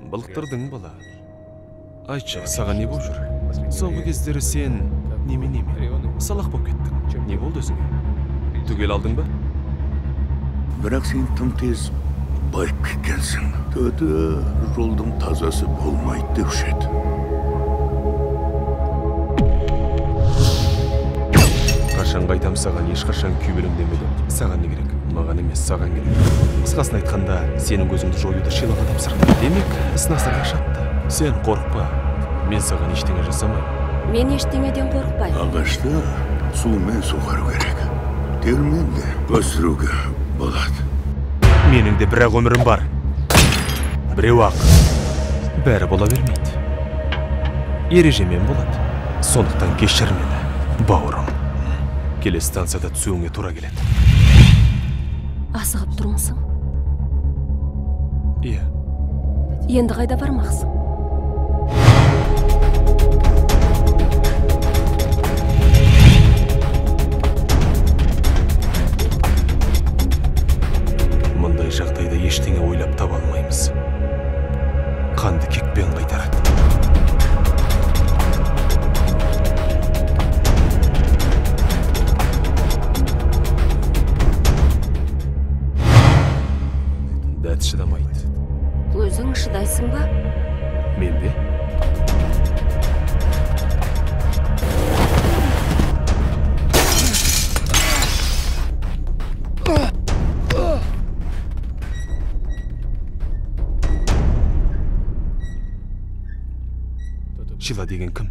Былықтырдың бала. Айтшы, саған не болып жүр? Соңғы кездері сен неме-неме салақ болып кеттің. Не болды өзіңе? Түгел алдың ба? Бірақ сен тым тез байып кеткенсің. Төті жолдың тазасы болмайды деуші еді. Қашан қайтам саған, ешқашан күйбелем демедім. Саған не керек? Маған емес, саған керек. Қысқасын айтқанда, сенің көзіңді жоюды Шилаға тапсырдым. Демек, сынасырға шапты. Сен қорықпа. Мен саған ештеңе жасамаймын. Мен ештеңеден қорықпаймын. Ағашты сумен суғару керек. Термен де өсіруге болады. Менің де бір-ақ өмірім бар. Біреу-ақ. Бәрі бола бермейді. Ережемен болады. Сондықтан кешір мені, бауырым. Келесі станцияда түсуіңе тура келеді. Асығып тұрмысың? Иә. Енді қайда бармақсың? Мұндай жағдайда ештеңе ойлап таба алмаймыз. Қанды кекпен қайтарады. Дәт шыдамайды. Өзің шыдайсың ба? Мен бе? Шила деген кім?